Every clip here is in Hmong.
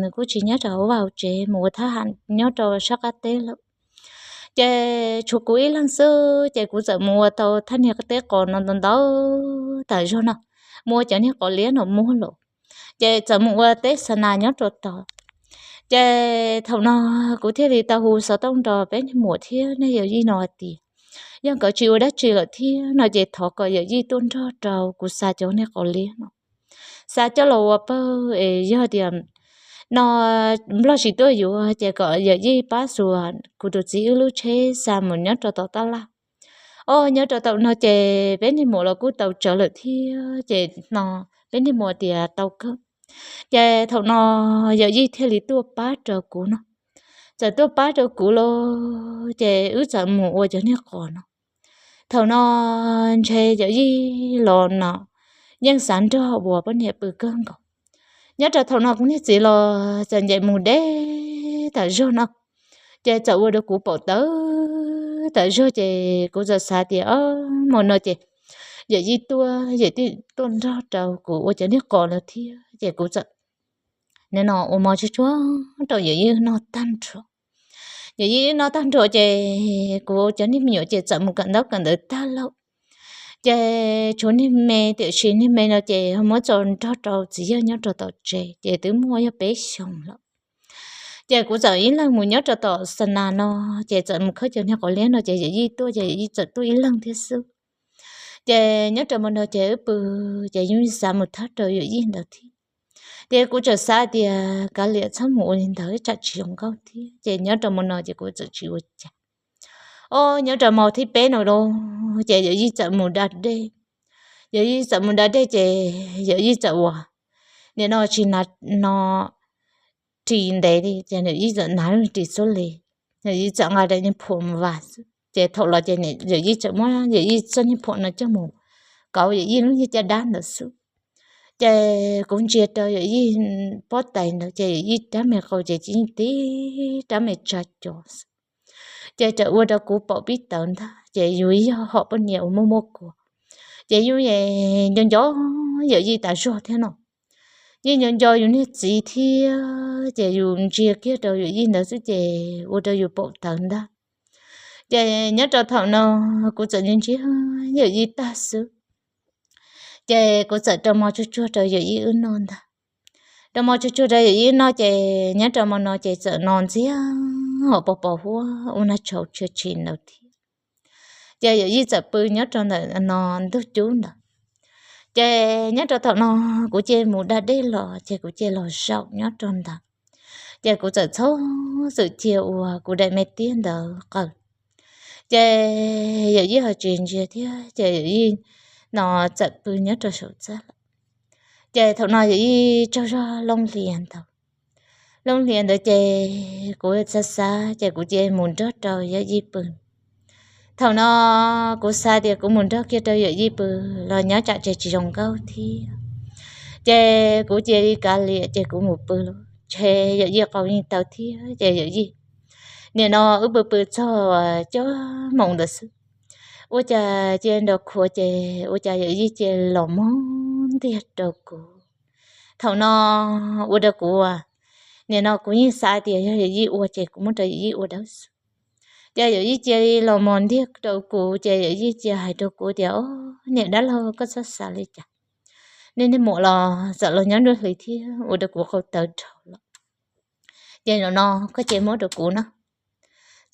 nws kuj tsis nyob rau hauv vaj hauv tsev, mus ua thab ham nyob rau sab qab teb lawm. Ces tshuav kuv ib leeg xwb ces kuv txawm mus ua tau thaj niag teb qos no ntau ntau tas zog no, mus ua cov niag qos liab no muag lawm. Ces txawm mus ua teb xa nas nyob rau tod. Ces thaum no kuv thiaj li tau hu xov tooj nrog peb niag muam thiab nej yawm yij no hais tias yog nkawd tsis ua dab tsi lawm thiab no ces thov kom yawm yij tuaj nrog rau kuv xa cov niag qos liab no, xa coj los ua pawg es yog tias no Nplog tsis tuaj yuav ces kom yawm yij pab xuas kuv tus txiv wb lub tsheb xa mus nyob rau tom taj laj. Os, nyob rau thaum no ces peb niag muam los kuj tau tsawv lawm thiab ces no peb niag muam tias tau kawg. Ces thaum no yawm yij thiaj li tuaj pab rau kuv no. Txawm tuaj pab rau kuv los ces wb txawm mus ua cov niag qos no. Thaum no ntshe yawm yij los no yeej xav nrog uas poj niam pw kawg nkaus. Nyob rau thaum no kuv niag txiv los txawm ncaim mus deb tas zog no, ces txawm ua rau kuv paum tawv tas zog ces kuv txawm xav tias o, hmo no ces yawm yij tuaj, yawm yij tuaj nrog rau kuv ua cov niag qos no thiab ces kuv txawm nim no ua mov tsuag tsuag rau yawm yij noj tag nrho. Yawm yij noj tag nrho ces kuv cov niag me nyuam ces txawm mus kawm ntaub kawm ntawv tag lauj. Ces tshuav niag me, tiam sis niag me no ces muab tso nrog rau txiv yawg nyob rau tom tsev ces twb muaj yog peb xyoos lawm. Ces kuv txawm ib leeg mus nyob rau tom xa nas no, ces txawm mus khawb cov niag qos liab no ces yawm yij tuaj ces yawm yij txawm tuaj ib leeg thiab xwb. Ces nyob rau hmo no ces wb pw, ces yeej xav mus thab rau yawm yij ntawd thiab. Ces kuv txawm xav tias kav liam txhob mus ua li ntawd tsam tsis zoo nkauj thiab ces nyob rau hmo no ces kuv txawm tsis ua cas. Os, nyob rau hmo thib peb no los ces yawm yij txawm mus da dej. Yawm yij txawm mus da dej ces yawm yij txawm ua, nim no tsis na no ris ntev li ces yawm yij txawm hnav lub ris xub li, yawm yij txawm nqa daim niag phuam mus vas xwb ces thaum los ces yawm yij txawm muab yawm yij txoj niag phuam no coj mus kauv yawm yij lub niag caj dab ntawd xwb. Ces kuv ntsia rau yawm yij pob tais ntawd ces yawm yij rab me qau ces tib rab me tsa cos xwb. Ces txawm ua rau kuv paum pib tawv ntag ces yus yog hom poj niam uas muaj muaj kua ces yus nco nco yawm yij tas zog thiab no. Yeej nco nco yus niag txiv thiab ces yus ntsia kiag rau yawm yij ntawd xwb ces ua rau yus paum tawv ntag. Ces nyob rau thaum no kuv txawm ntsia ntsia yawm yij tag xwb ces kuv txawm rau mov tsuag tsuag rau yawm yij wb noj ntag. Rau mov tsuag tsuag rau yawm yij wb noj ces nyob rau hmo no ces txawm no ntxiag hauv pos pos huab ua nag tshauv tshia tshis ntawd thiab. Ces yawm yij txawm pw nyob rau ntawm no ntug cub ntawd. Ces nyob rau thaum no kuv cia mus da dej los ces kuv cia los zaum nyob rau ntawd. Ces kuv txawm txhob txwm cia uas kuv daim me tiab ntawd qaws. Ces yawm yij ho tsis ntsia thiab ces yawm yij no txawm pw nyob rau saum txaj lawm. Ces thaum no yawm yij tsaug zog looj hlias ntawd. Looj hlias ntawd ces kuv xav xav ces kuv cia mus nrog rau yawm yij pw. Thaum no kuv xav tias kuv mus nrog kiag rau yawm yij pw los nyob tsam ces tsis zoo nkauj thiab. Ces kuv cia li kav liam ces kuv mus pw lawm ces yawm yij qau yeej tawv thiab ces yawm yij, nim no wb pw pw txog cuaj moos ntawd xwb, ua cas cia nrov khuav ces ua cas yawm yij cia los mob ntiag rau kuv. Thaum no ua rau kuv, nim no kuv yeej xav tias yog yawm yij ua ces kuv muab rau yawm yij ua dawb xwb. Ces yawm yij cia li los mos ntiag rau kuv ces yawm yij cia hais rau kuv tias, o, niam dab laug, koj txhob xav li cas. Nej niag muam los txawm los nyob nruab hlis thiab ua rau kuv qau tawv dhau lawm. Ces zaum no koj cia muab rau kuv na.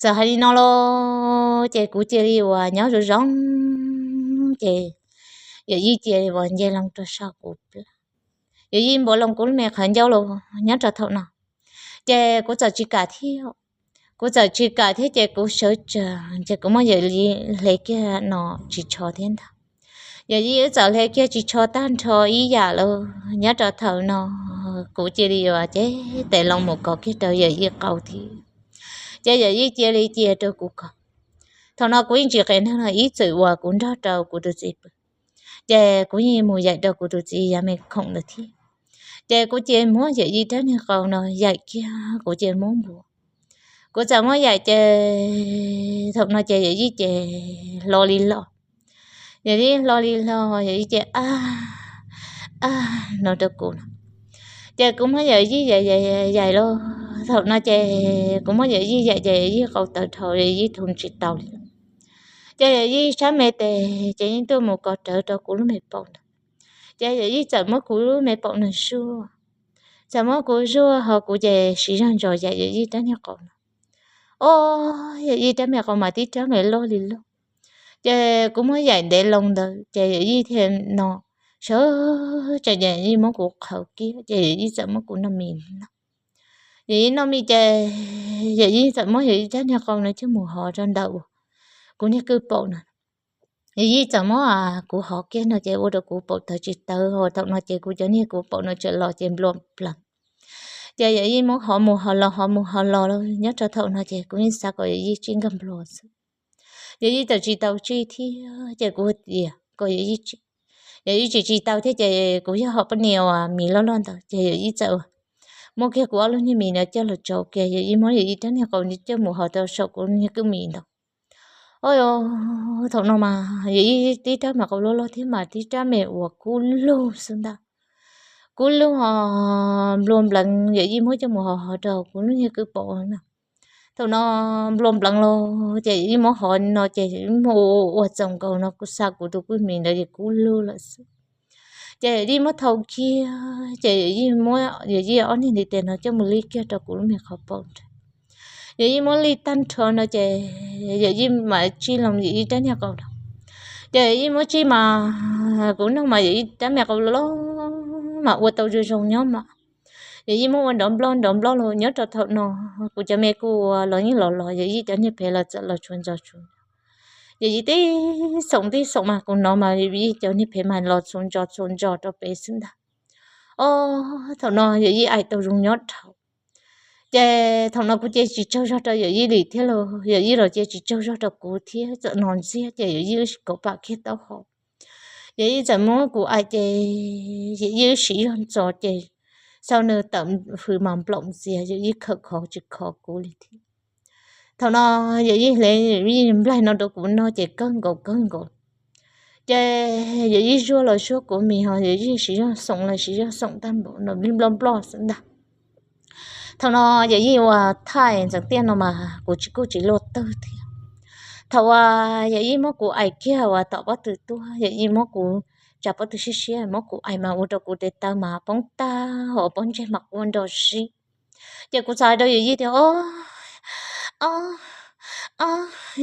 Txawm hais li no los ces kuv cia li uas nyob zoo zoo ces yawm yij cia li uas nce loo rau saum kuv plab. Yawm yij npuav loo kuv lub me qhov ncauj los nyob rau thaum no ces kuv txawm tsis kam thiab. Kuv txawm tsis kam thiab ces kuv sawv tsees ces kuv muab yawm yij hle kiag no ris tsho thiab ntag. Yawm yij wb txawm hle kiag ris tsho tag nrho ib yam los nyob rau thaum no kuv cia li uas cev tes loo mus kov kiag rau yawm yij qau thiab. Ces yawm yij cia li cia rau kuv kov. Thaum no kuv yeej tsis qes neeg los ib txwm uas kuv nrog rau kuv tus txiv pw. Ces kuv yeej mus yaim rau kuv tus txiv yav me khoom ntawd thiab. Ces kuv cia muab yawm yij rab niag qau no yaim kiag kuv cia muab npuav. Kuv txawm muab yaim ces thaum no ces yawm yij ces hlo li hlo. Yawm yij hlo li hlo, yawm yij ces a, a no rau kuv no. Ces kuv muab Yawm Yij yaim yaim yaim los, thaum no ces kuv muab Yawm Yij yaim ces Yawm Yij qau tawv dhau, Yawm Yij rhu tsis tau li. Ces Yawm Yij sab me tes ces yeej tuaj mus kos rawv rau kuv lub me paum ntawd. Ces Yawm Yij txawm muab kuv lub me paum no zuaj, txawm muab kuv zuaj ho kuv ces siv zog ntsos yaim Yawm Yij rab niag qau no. Os, Yawm Yij rab me qau mas tib rab me loj li loj. Ces kuv muab yaim ntev loo ntawd ces Yawm Yij thiaj no sawv tsees ces Yawm Yij muab kuv qhaws kiag ces Yawm Yij txawm muab kuv noj mis no. Yawm Yij noj mis ces Yawm Yij txawm muab Yawm Yij rab niag qau no coj mus hov rau ntawm kuv niag kwj paum no. Yawm Yij txawm muab kuv hov kiag no ces ua rau kuv paum tawv tsis tawv, thaum no ces kuv cov niag kuv paum no tseem los ces nplua pleev. Ces Yawm Yij muab hov mus hov los hov mus hov los nyob rau thaum no ces kuv yeej xav kom Yawm Yij tsij nkag nplua xwb. Yawm Yij txawm tsis tau tsij thiab ces kuv tias kom Yawm Yij tsij, Yawm Yij tsis tsis tau thiab ces kuv yog hom poj niam uas mis loj loj ntawd ces Yawm Yij txawm muab kiag kuv ob lub niag mis no coj los tsau kiag, Yawm Yij muab Yawm Yij rab niag qau coj mus hov rau saum kuv niag kwj mis ntawd. Os, thaum no mas Yawm Yij tib rab me qau loj loj thiab mas tib rab me uas kub lug xwb ntag. Kub lug ho nplua npleev, Yawm Yij muab coj mus hov hov rau kuv lub niag kwj paum no. Thaum no nplua npleev los ces Yawm Yij muab hov no ces Yawm Yij muab ua txaus nkaus no kuv xa kuv tus kwj mis ntawd ces kub lug lawm xwb. Ces Yawm Yij muab thau kiag ces Yawm Yij muab Yawm Yij ob niag ntiv tes no coj mus lij kiag rau kuv lub me qhov paum nrag. Yawm Yij muab lij tag nrho no ces Yawm Yij mam tsij loo Yawm Yij rab niag qau no. Ces Yawm Yij muab tsij mas kuv nug mas Yawm Yij rab me qau loj loj mas ua tau zoo zoo nyob mas Yawm Yij muab ua nrov nploj nrov nploj los nyob rau thaum no kuv cov me kuj ua los yeej los los Yawm Yij cov niag phev los txawm los txhua ntso txhua ntso. Yawm Yij tib xoom tib xoom mas kuv hnov mas Yawm Yij cov niag phev mas los txhua ntso txhua ntso rau pem xwb ntag. Os, thaum no Yawm Yij aim tau zoo nyob dhau. Ces thaum no kuv ces tsis tsaug zog rau Yawm Yij li thiab los Yawm Yij los ces tsis tsaug zog rau kuv thiab, txawm no ntxiag ces Yawm Yij wb sib kauv pam kiag taub hau. Yawm Yij txawm muab kuv aim ces Yawm Yij wb siv zog ntxov ces xau nws tawm hws mas nplaum ntxias, Yawm Yij khawm khov tsis khov kuv li thiab. Thaum no Yawm Yij hle Yawm Yij nplaig no rau kuv no ces kawg nkaus kawg nkaus. Ces Yawm Yij zuaj los zuaj kuv mis ho Yawm Yij siv zog xoom los siv zog xoom tag npaum no nplij nploj nploj xwb ntag. Thaum no Yawm Yij uas thaij ntxeev tiaj no mas kuv tsis kuj tsis luaj twg thiab. Thaum uas Yawm Yij muab kuv aim kiag uas tom pob tw tuaj, Yawm Yij muab kuv tsa pob tw siab siab muab kuv aim mas ua rau kuv tes taw mas poob tag hos pob ntseg mas quaj nrov zib. Ces kuv txawm hais rau Yawm Yij tias, o, o,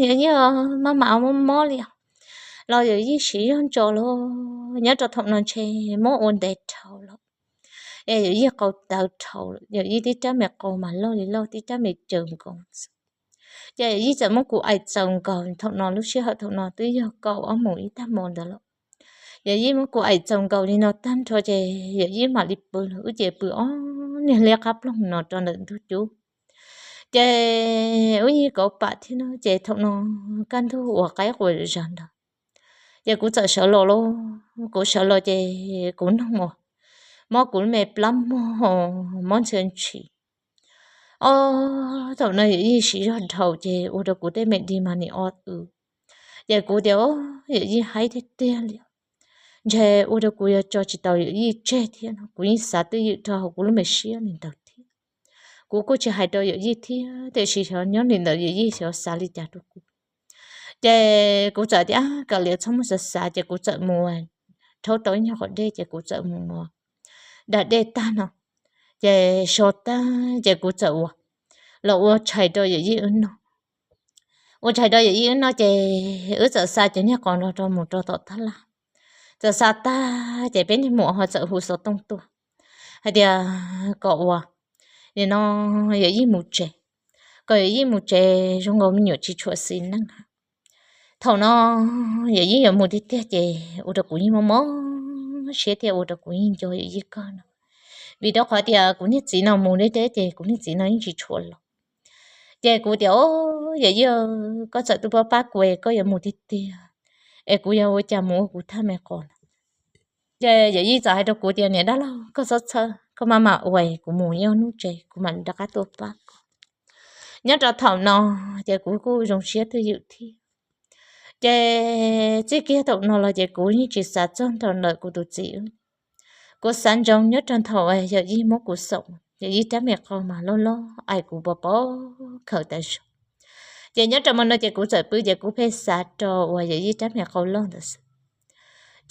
Yawm Yij, maj mam mob mob li os. Los Yawm Yij siv zog ntso los nyob rau thaum no ntshe mob ua ntev dhau lawm. Es Yawm Yij qau tawv dhau lawm, Yawm Yij tib rab me qau mas loj li loj, tib rab me caws nkoos xwb. Ces Yawm Yij txawm muab kuv aim txaus nkaus, thaum no lub sij hawm thaum no twb yog kaum ob moos ib tag hmo ntawd lawm. Yawm Yij muab kuv aim txaus nkaus li no tag nrho ces Yawm Yij mam li pw, wb ces pw ob niag liab qab ploog no rau ntawm ntug cub. Ces wb yeej kauv pam thiab no ces thaum no kaj ntug uas qaib quas zas ntawd ces kuv txawm sawv los lauj. Kuv sawv los ces kuv noog uas mob kuv lub me plab mog, mob ntxhia ntshis. O, thaum no Yawm Yij siv zog dhau ces ua rau kuv tej me dig mas nim o w. Ces kuv tias, o, Yawm Yij haib tiag tiag li. Ntshe ua rau kuv yuav tso tsis tau Yawm Yij tseg thiab no, kuv yeej xav twj ywm rau hauv kuv lub me siab li ntawd thiab. Kuv kuj tsis hais rau Yawm Yij thiab, tiam sis xyov nyob li ntawd Yawm Yij xyov xav li cas rau kuv. Ces kuv txawm tias, kawm lias txhob muaj xav xav, ces kuv txawm mus rhaub tau ib nyuag qhov dej ces kuv txawm mus da dej tag no, ces so tag ces kuv txawm ua, los ua tshais rau Yawm Yij wb noj. Ua tshais rau Yawm Yij wb noj ces wb txawm xa cov niag qos no rau mus rau tom tab laj. Txawm xa tag ces peb niag muam ho txawm hu xov tooj tuaj hais tias kom ua, nim no Yawm Yij mus tsev, kom Yawm Yij mus tsev zoo nkaus me nyuam tsis tshua xis neej. Thaum no Yawm Yij yuav mus tiag tiag ces ua rau kuv yeej mob mob siab thiab ua rau kuv yeej nco Yawm Yij kawg no, vim rau qhov tias kuv niag txiv no mus deb deb ces kuv niag txiv no yeej tsis tshua los. Ces kuv tias, o, Yawm Yij, koj txawm tuaj pab pab kuv es koj yuav mus tiag tiag es kuv yuav ua cas mus ua kuv thaj me qos no. Ces Yawm Yij txawm hais rau kuv tias, niam dab laug, koj txhob txhawj, koj maj mam ua es kuv mus ib ob hnub tsev kuv mam rov qab tuaj pab koj. Nyob rau thaum no ces kuv kuj zoo siab twj ywm thiab. Ces txij kiag thaum no los ces kuv yeej tsis xav txog rau ntawm kuv tus txiv wb. Kuv xav ntsoov nyob rau thaum yawm yij muab kuv xoom, yawm yij rab me qau mas loj loj aim kuv pov pov khawm tas zog. Ces nyob rau hmo no ces kuv txawm pw ces kuv pheej xav rau uas yawm yij rab me qau loj ntawd xwb.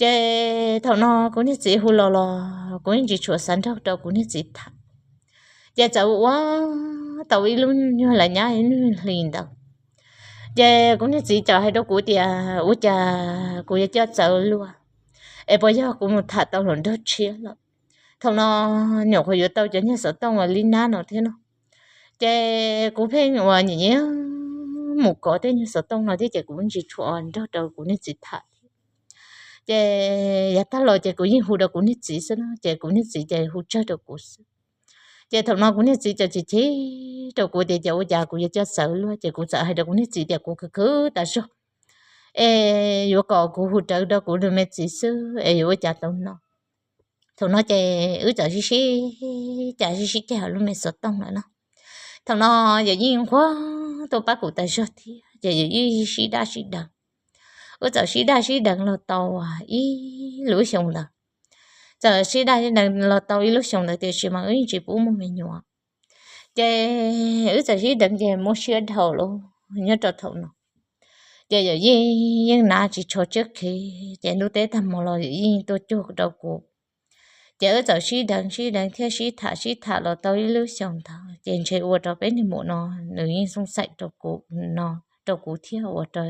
Ces thaum no kuv niag txiv hu los los kuv yeej tsis tshua xav nrog rau kuv niag txiv tham. Ces txawm ua tau ib lub nyuag las nyab ib lub hlis ntawd. Ces kuv niag txiv txawm hais rau kuv tias ua cas kuv yuav coj txawv luaj, es puas yog kuv mus tham tau hluas nraug tshiab lawm. Thaum no nyuam qhuav yuav tau cov nyuag xov tooj uas li nab no thiab no. Ces kuv pheej uas nyiam nyiam mus kov tej nyuag xov tooj no thiab ces kuv tsis tshua nrog rau kuv niag txiv tham thiab. Ces yav tag los ces kuv yeej hu rau kuv niag txiv xwb no, ces kuv niag txiv ces hu tsawg rau kuv xwb. Ces thaum no kuv niag txiv ces chim chim rau kuv tias cas ua cas kuv yuav coj txawv luaj, ces kuv txawm hais rau kuv niag txiv tias kuv khwv khwv tas zog, es yuav kom kuv hu rawv rau kuv tus me txiv xwb es yuav ua cas tau no. Thaum no ces wb txawm sib sib cav sib sib ceg hauv lub me xov tooj lawm no. Thaum no yawm yij nquag tuaj pab kuv tas zog thiab ces yawm yij sib daj sib deev. Wb txawm sib daj sib deev los tau ib lub xyoo ntawd. Txawm sib daj sib deev los tau ib lub xyoo ntawd tiam sis mas wb yeej tsis pub muaj me nyuam. Ces wb txawm sib deev ces muaj siab dhau lawm nyob rau thaum no. Ces yawm yij yeej hnav tsis tsho tsiab khiv ces ntuj teb tag hmo los yawm yij tuaj cuag rau kuv. Ces wb txawm sib deev sib deev thiab sib tham sib tham los tau ib lub xyoo ntawd ces ntshe ua rau peb niag maum no nws yeej xoom xaim rau kuv no, rau kuv thiab ua rau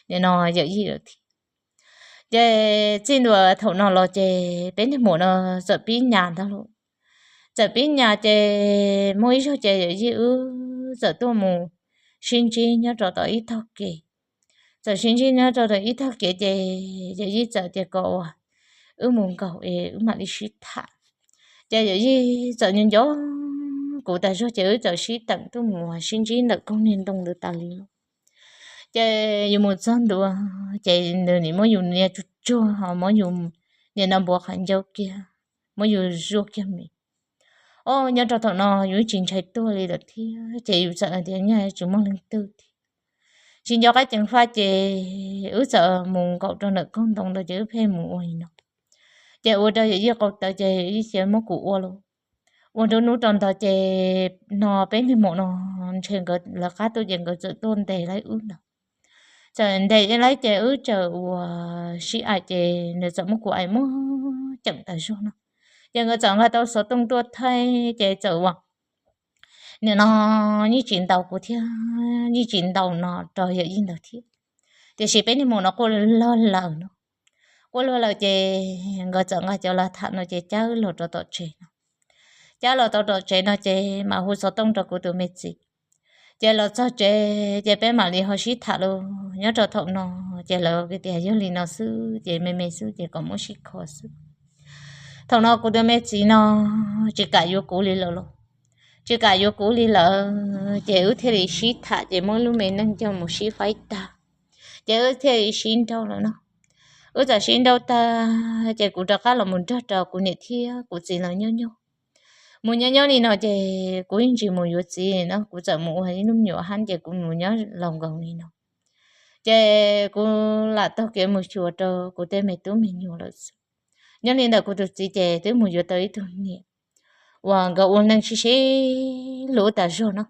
nim no yawm yij lawm thiab. Ces txij ntua thaum no los ces peb niag maum no txawm pib nyas ntag lauj. Txawm pib nyas ces muaj ib zaug ces yawm yij wb txawm tuaj mus sib ntsib nyob rau tom ib tog kev. Txawm sib ntsib nyob rau tom ib tog kev ces yawm yij txawm tias kom uas wb mus nkaum es wb mam li sib tham. Ces yawm yij txawm nco nco kuv tas zog ces wb txawm sib teem tuaj mus sib ntsib ntawm koog niag ntoo ntawd tas li lauj. Ces yus mus txog ntua ces nws nim muab yus nias tsuag tsuag ho muab yus nim no npuav qhov ncauj kiag, muab yus zuaj kiag mis. Os, nyob rau thaum no yus tsis ntshai tuag li lawm thiab ces yus txawm hais tias nyaj tsis muaj leej twg thiab. Tsis nco qab ceev faj ces wb txawm mus nkaum rau ntawm koog ntoo ntawd ces wb pheej mus ua li no. Ces ua rau yawm yij qau tawv ces yawm yij cia muab kuv ua lauj. Ua nruab hnub rau ntawd ces no peb niag maum no ntshe nkawd lawv qab tuaj ces nkawd txawm tuaj ntes laib wb ntawd. Txawm ntes laib ces wb txawm uas sib aim ces nws txawm muab kuv aim muab ceem tas zog no. Ces nkawd txawm nqa tau xov tooj tuaj thaij ces txawm uas nim no yeej tsis ntaus kuv thiab yeej tsis ntaus no rau yawm yij ntawd thiab. Tiam sis peb niag maum no quaj luag lawm no. Quaj luag lawm ces nkawd txawm nqa cov lav tham no ces cab los rau tom tsev no. Cab los tau tom tsev no ces mam hu xov tooj rau kuv tus me txiv. Ces los txog tsev ces peb mam li ho sib tham lauj. Nyob rau thaum no ces lawv tias yog li no xwb ces me me xwb ces kom muab sib kho xwb. Thaum no kuv tus me txiv no tsis kam yuav kuv li lawm lauj. Tsis kam yuav kuv li lawm ces wb thiaj li sib tham ces muab lub me neej coj mus sib faib tag. Ces wb thiaj li sib nrauj lawm no. Wb txawm sib nrauj tag ces kuv rov qab los mus nrog rau kuv niam thiab kuv txiv lawv nyob nyob. Mus nyob nyob li no ces kuv yeej tsis mus yuav txiv no, kuv txawm mus ua ib lub me nyuam hab ces kuv mus nyob laus nkaus li no. Ces kuv lam taug kev mus xyuas rau kuv tej me tub me nyuam lawm xwb. Nyob li ntawm kuv tus txiv ces twb mus yuav tau ib tug niam uas nkawd ua neej sib sib hlub tas zog no.